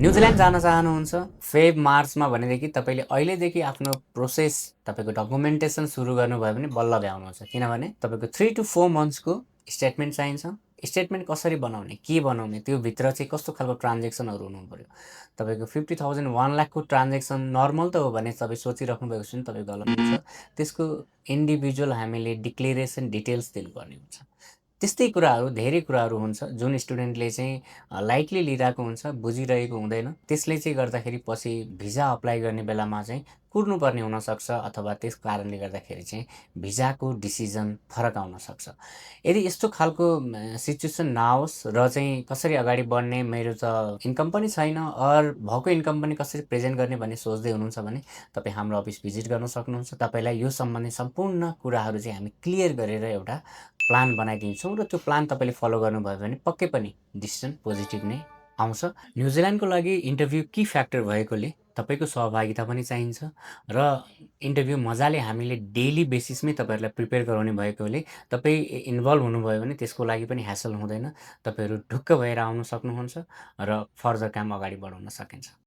New Zealand जान चाहनुहुन्छ Feb मार्चमा भनेदेखि तपाईँले अहिलेदेखि आफ्नो प्रोसेस तपाईँको डकुमेन्टेसन सुरु गर्नुभयो भने बल्ल भ्याउनुहुन्छ। किनभने तपाईँको 3 to 4 मन्थ्सको स्टेटमेन्ट चाहिन्छ। स्टेटमेन्ट कसरी बनाउने, के बनाउने, त्यो भित्र चाहिँ कस्तो खालको ट्रान्जेक्सनहरू हुनु पर्यो। तपाईँको 50,000 1 लाखको ट्रान्जेक्सन नर्मल त हो भने तपाईँ सोचिराख्नु भएको छ भने तपाईँ गलत हुन्छ। त्यसको इन्डिभिजुअल हामीले डिक्लेरेसन डिटेल्स दिनुपर्ने हुन्छ। त्यस्तै कुराहरू धेरै कुराहरू हुन्छ जुन स्टुडेन्टले चाहिँ लाइटली लिइरहेको हुन्छ, बुझिरहेको हुँदैन। त्यसले चाहिँ गर्दाखेरि पछि भिजा अप्लाई गर्ने बेलामा चाहिँ कुर्नुपर्ने हुनसक्छ अथवा त्यस कारणले गर्दाखेरि चाहिँ भिजाको डिसिजन फरक आउन सक्छ। यदि यस्तो खालको सिचुएसन नआओस् र चाहिँ कसरी अगाडि बढ्ने, मेरो त इन्कम पनि छैन और भएको इन्कम पनि कसरी प्रेजेन्ट गर्ने भन्ने सोच्दै हुनुहुन्छ भने तपाईँ हाम्रो अफिस भिजिट गर्न सक्नुहुन्छ। तपाईँलाई यो सम्बन्धी सम्पूर्ण कुराहरू चाहिँ हामी क्लियर गरेर एउटा प्लान बनाइदिन्छौँ र त्यो प्लान तपाईँले फलो गर्नुभयो भने पक्कै पनि डिसिजन पोजिटिभ नै आउँछ। न्युजिल्यान्डको लागि इन्टरभ्यू की फ्याक्टर भएकोले तपाईँको सहभागिता पनि चाहिन्छ र इन्टरभ्यू मजाले हामीले डेली बेसिसमै तपाईँहरूलाई प्रिपेयर गराउने भएकोले तपाईँ इन्भल्भ हुनुभयो भने त्यसको लागि पनि ह्यासल हुँदैन। तपाईँहरू ढुक्क भएर आउन सक्नुहुन्छ र फर्दर काम अगाडि बढाउन सकिन्छ।